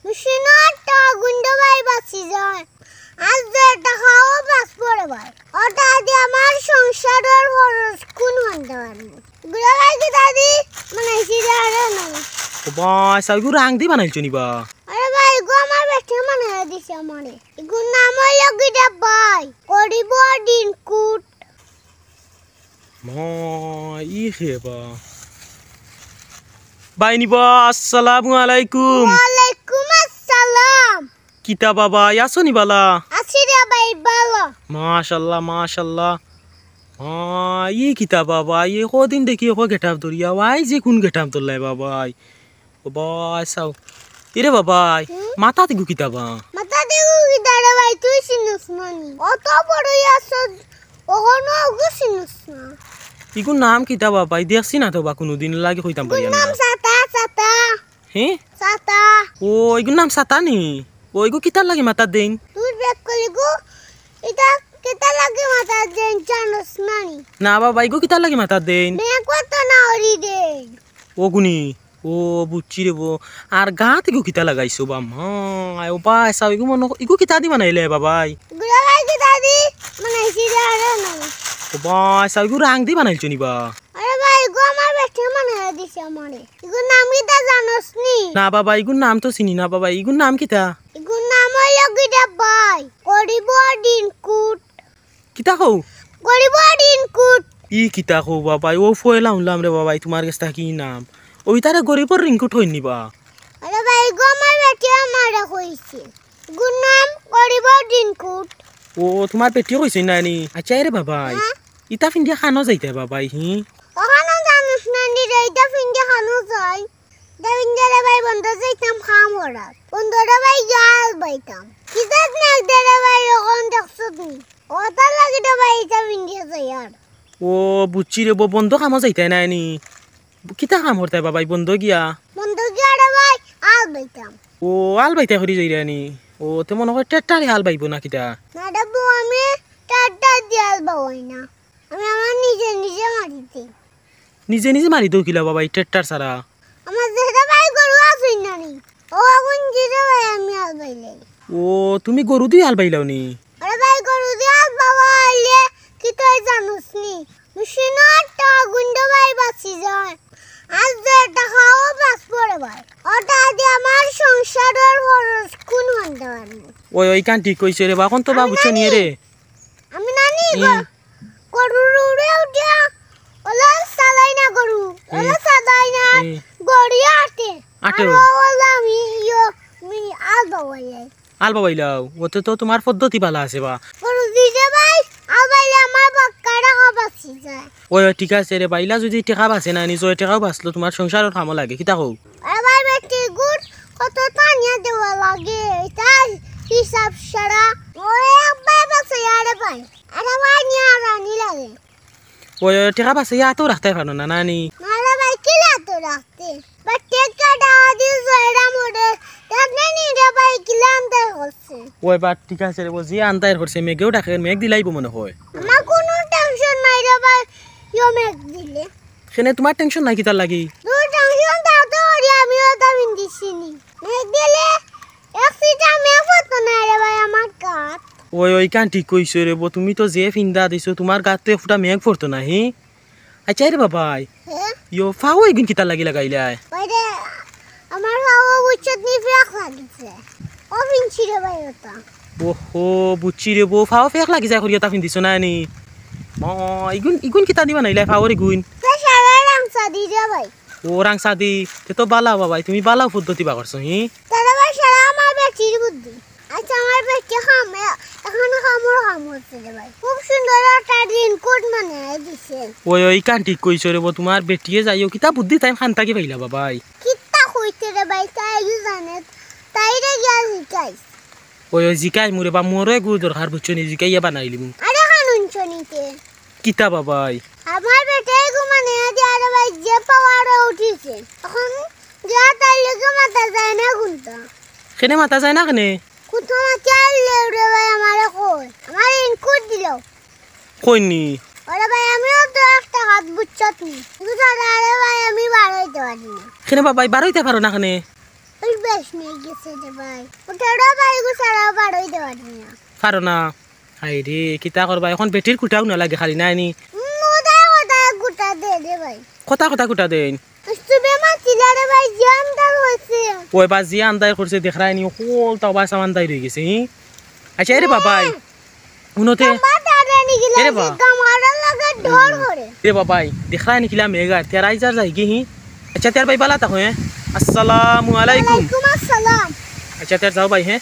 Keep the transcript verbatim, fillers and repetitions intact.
মেশিনর টেকা গুনতে ভাই বাঁচি যায়। আর যে টেকাও বাঁচবো রে ভাই, ওটা দিয়া আমার সংসারর খরচ কুন মানতে পারবো? গুড়া ভাই কিতা দি বানাইছি রে, আরে না। ও ভাই, চাও ইগু রাং দি বানাইছো নি বা? আরে ভাই, ইগু আমার বেটি বানাই দিছে আমারে। ইগুর নাম অইলো কিতা ভাই? গরিবর রিনকুট। মা, ই কে বা? ভাই নি বা, আসসালামু আলাইকুম। ওয়ালাইকুম আসসালাম। কিতা বা ভাই, আছো নি বালা? আছি রে ভাই, ভালা। মাশাআল্লাহ, মাশাআল্লাহ। মা, ই কিতা বা ভাই, ই কদিন দেখি একো গেটাপ ধরিয়া, ওয়াই যে কুন গেটাপ ধরলাই বা ভাই? ও ভাই, চাও। ইরে বা ভাই, হুম? মাথাত ইগু কিতা বা? মাথাত ইগু কিতা রে ভাই, তুই চিনস না নি? অত বড় অইয়া আছস, অখনো ইগু চিনস না। ইগুর নাম কিতা বা ভাই? দেখছি না তো বা কুনুদিন, লাগি কইতাম পারি ইগুর না। নাম ছাতা, ছাতা। হে? ছাতা। ও, ইগুর নাম ছাতা নি? ও, ইগু কিতার লাগি মাথাত দেইন? তুই দেখ কইলি গো, ইটা কিতার লাগি মাথাত দেইন, জানস না নি? না বা ভাই, ইগু কিতার লাগি মাথাত দেইন? মেঘ পড়তো না অরি দেইন। ও গুনি, ও বুঝছি রে বা। আর গাত ইগু কিতা লাগাইছো বা মা? ও বা, চাও ইগু মনো, ইগু কিতা দি বানাইলে বা ভাই? গুড়া ভাই কিতা দি বানাইছি রে, আরে না। ও বা, চাও ইগু রাং দি বানাইছো নি বা? আরে ভাই, ইগু আমার বেটি বানাই দিছে আমারে। ইগুর নাম কিতা জানস নি? না বা ভাই, ইগুর নাম তো চিনি না বা ভাই। ইগুর নাম কিতা? ইগুর নাম অইলো কিতা ভাই? গরিবর রিনকুট। কিতা কও? গরিবর রিনকুট। ই কিতা কও বা ভাই? ও পয়লা হুনলাম রে বা ভাই, তুমার গেছ থাকি ই নাম। ও ইতারে গরিবর রিনকুট কইন নি বা? আরে ভাই, ইগু আমার বেটি আমারে কইছে। ইগুর নাম গরিবর রিনকুট। ও, তুমার বেটি কইছে না নি? আচ্ছা, এরে বা ভাই, হ্যাঁ? ইতা ফিন্দিয়া কানো যাইতায় বা ভাই, হি? অখানো জানস না নি রে, ইতা ফিন্দিয়া কানো যাই? ইতা ফিন্দিয়া রে ভাই, বন্দো যাইতাম কাম করাত। বন্দো রে ভাই, হাল বাইতাম। কিতা মেঘ দে রে ভাই, অখন দেখছত নি? অতার লাগি রে ভাই, ইতা ফিন্দিয়া যাই আর। ও, বুঝছি রে বা, বন্দো কামো যাইতায় না নি? কিতা কাম করতায় বা ভাই বন্দো গিয়া? বন্দো গিয়া রে ভাই, হাল বাইতাম। ও, হাল বাইতায় করি যাইরায় নি? ও, তে মনো কয় ট্রেক্টরে হাল বাইবো না কিতা? না রে বা, আমি ট্রেক্টর দি হাল বাওয়াই না। আমি আমার নিজে নিজে মারি দেই। নিজে নিজে মারি দেও কিলা বা ভাই, ট্রেক্টর ছাড়া? আমার যে রে ভাই গরু আছে না নি? অগুন দি রে ভাই আমি হাল বাইলাই। ও, তুমি গরু দি হাল বাইলাও নি? আরে ভাই, গরু দি হাল বাওয়াইলে কিতা অয় জানস নি? মেশিনর টেকা গুনতে ভাই বাঁচি যায়। আর যে টেকাও বাঁচবো রে ভাই, ওটা দি আমার সংসারর খরচ কুন মানতে পারবো? ওই, ওইখান ঠিক কইছে রে বা, অখন তো বা আমি বুঝছো নি জানি। রে। আমি নানি হুম। গো-, গরুর উপরে উঠিয়া ওলা চালাই না গরু, ওলা হুম। চালাই না, হুম। গড়িয়া আটে। আটে। আর ও ওলা আমি ইয়ো, আমি হাল বাওয়াই যাই। হাল বাওয়াইলাও, অতে তো তুমার পদ্ধতি ভালা আছে বা। গরু দি রে ভাই, হাল বাইলে আমার বাক্কা টেকা বাঁচি যায়। ওই, ওই, ঠিক আছে রে বা, ইলা যুদি টেকা বাঁচে না নি, যে টেকাও বাঁচলো, তুমার সংসারর কামো লাগে, কিতা কও? আরে ভাই, বেটি গুড় কত টানিয়া দেওয়া লাগে, ইতা হিসাব ছাড়া। ওই একবার বাঁচে আরে ভাই, আরে ভাই নিয়া রানি লাগে। ওই, ওই, টেকা বাঁচাইয়া আতো রাখতায় পারো না, না নি? না রে ভাই, কিলা আতো রাখতে? বা টেকা দেওয়া দি জয়রা মোরে, দেখলে নি রে ভাই, কিলা আন্দার করছে। ওই বা, ঠিক আছে রে বা, যে আন্দার করছে, মেঘেও ডাকে, মেঘ দিলাইবো মনো কয়। আমার কুনু টেনশন নাই রে ভাই, ইয়ো মেঘ দিলে। কেনে তুমার টেনশন নাই কিতার লাগি? তোর টেনশন তা তো করি আমিও তা পিন্দিছি নি। মেঘ দিলে এক ছিটা মেঘ পড়তো না রে ভাই আমার গাত। ওই, ওইখান ঠিক কইছো রে বা, তুমি তো যে ফিন্দা দিছো, তুমার গাত তো এক ফুটা মেঘ পড়তো না, হি? আচ্ছা রে বা ভাই, হ্যাঁ? ইয়ো ফাও ইগুন কিতার লাগি লাগাইলায়? ওই রে, আমার ফাও বুঝছত নি ফেক লাগিছে। ও ফিনছি রে ভাই ওটা। ওহো, বুঝছি রে বা, ফাও ফেক লাগি যায় করিয়া তা ফিন্দিছো না নি? ও, ইগুন, ইগুন কিতা দি বানাইলায় ফাওর ইগুন? তে সারা রাংসা দি রে ভাই। ও রাংসা দি, তে তো বালা বা ভাই, তুমি বালা পদ্ধতি বার করছো, হি? তাহলে ভাই সারা আমার বেটির বুদ্ধি। আচ্ছা, আমার বেটি কামে, অখন কামর কাম করছে রে ভাই। খুব সুন্দর একটা রেইনকোট বানাই দিছে। ওই, ওইখান ঠিক কইছো রে বা, তুমার বেটিয়ে যাইও, কিতা বুদ্ধি তাইন খান থাকি পাইলা বা ভাই? কিতা কইতে রে ভাই, তাইও জানে, তাইরে গিয়া জিকাইস। ওই, ওই, জিকাইমু রে বা, মোরও এগু দরকার, বুঝছো নি, জিকাইয়া বানাইলিমু। আরে কানুন চনিতে। কিতা বা ভাই? আমার বেটায় ঘুমানে আদি আরে ভাই যে পাওয়ারে উঠিছে। অখন গিয়া তাইর লগে মাতা যায় না কুন্তা। কেনে মাতা যায় না কেনে? কুন্তা মাতি আইলে রে ভাই আমারে কয়। আমারে ইনকুট দিল। কইনি? ওরে ভাই আমিও তো একটা হাত বুঝছত নি। কিন্তু আরে ভাই আমি বার অইতে পারি না। কেনে বা ভাই বার অইতে পারো না কেনে? বেশ নিয়ে গেছে রে ভাই। ওটারও ভাই গুছাড়াও বারোই দেওয়ার নিয়া। পারো না। হায় রে, কিতা করবা? এখন বেটির কুটাও না লাগে খালি, নাই নি? উম, ওদায় ওদায় গুটা দে রে ভাই। কথা কথা কুটা দেন। তুমি মাতিলা রে ভাই, যে আন্দার হইছে। ওই বা যে আন্দার করছে, দেখরায় নি, হকলতা বাস আন্দাই রই গেছে, হি? আচ্ছা, এরে বাবাই, হুনো তে। গামা তারে নিগিলা এরে যে বা। গামারা লাগে ডর করে। এরে বাবাই, দেখরায় নি কিলা মেঘ আর, তেরাই যার যাই গি, হি? আচ্ছা, তের ভাই বালা থাকো, হে? আসসালামু আলাইকুম। ওয়ালাইকুম আসসালাম। আচ্ছা, তের যাও ভাই, হে?